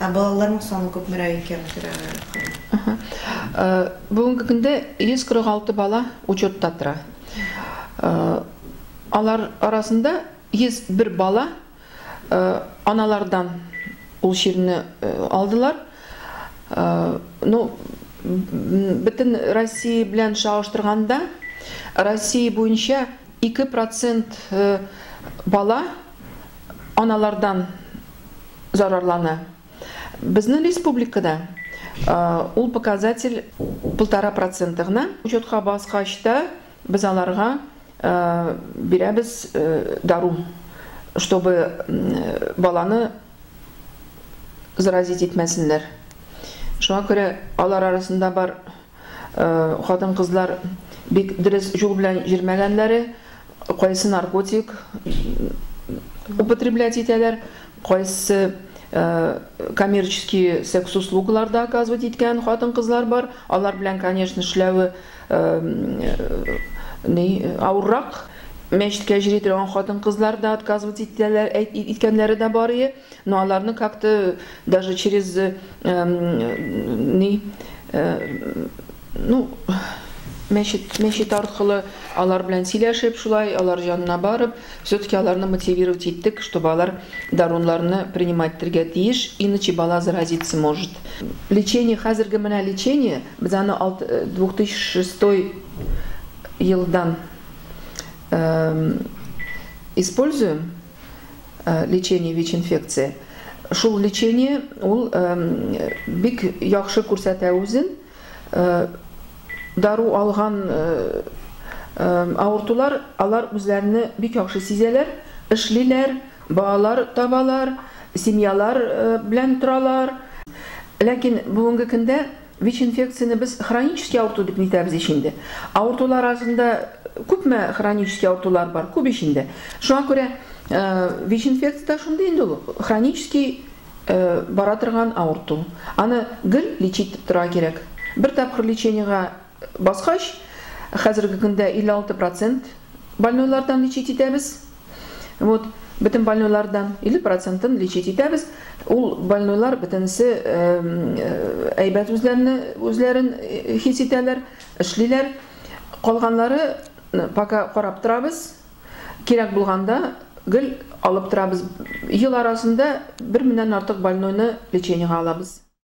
Ә балаларның саны күпмерәк икән, Ага. Бүгенге көндә 146 бала учетта тора. Алар арасында 101 бала аналардан ул чирне алдылар. Ну, бөтен Россия белән чагыштырганда, Россия буенча 2% бала аналардан зарарлана. Безнең республикада ул показатель 1,5% гына. Учетка баскач та без аларга бирәбез дару, чтобы баланы заразить итмәсеннәр. Шуңа күрә алар арасында бар хатын-кызлар бик дөрес юл белән йөрмәгәннәре, кайсы наркотик употреблять итәләр, кайсы коммерческий секс-услугалар да оказывать иткән хатын-кызлар бар. Алар белән, конечно, эшләве ни авыррак. Мәчеткә йөри торган хатын-кызлар да отказывать итәләр, иткәннәре дә бар ие. Но аларны как-то даже через ни ну мәчет аркылы алар белән сөйләшеп, шулай алар янына барып, все-таки аларны мотивировать иттек, чтобы алар даруларны принимать итәргә тиеш, иначе бала заразиться может. Лечение, хәзерге менә лечение, без аны 2006 елдан используем лечение ВИЧ-инфекции. Шул лечение ул бик яхшы күрсәтә үзен. Дару алган авыртулар, алар үзләрне бик яхшы сизәләр, эшлиләр, балалар табалар, семьялар белән торалар. Ләкин бүгенге көндә ВИЧ-инфекцияне без хронический авырту дип нитәбез ич инде. Авыртулар арасында күпме хронический авыртулар бар, күп ич инде. Шуңа күрә ВИЧ-инфекция дә шундый инде ул, хронический бара торган авырту. Аны гел лечить итеп торырга кирәк. Бер тапкыр лечениега баскач, хәзерге көндә 56% больнойлардан лечить итәбез. Вот, бөтен больнойлардан 50%-ын лечить итәбез. Ул больнойлар бөтенесе әйбәт үзләрен үзләрен хис итәләр, эшлиләр. Калганнары пока карап торабыз. Кирәк булганда гел алып торабыз. Ел арасында 1000-нән артык больнойны лечениега алабыз.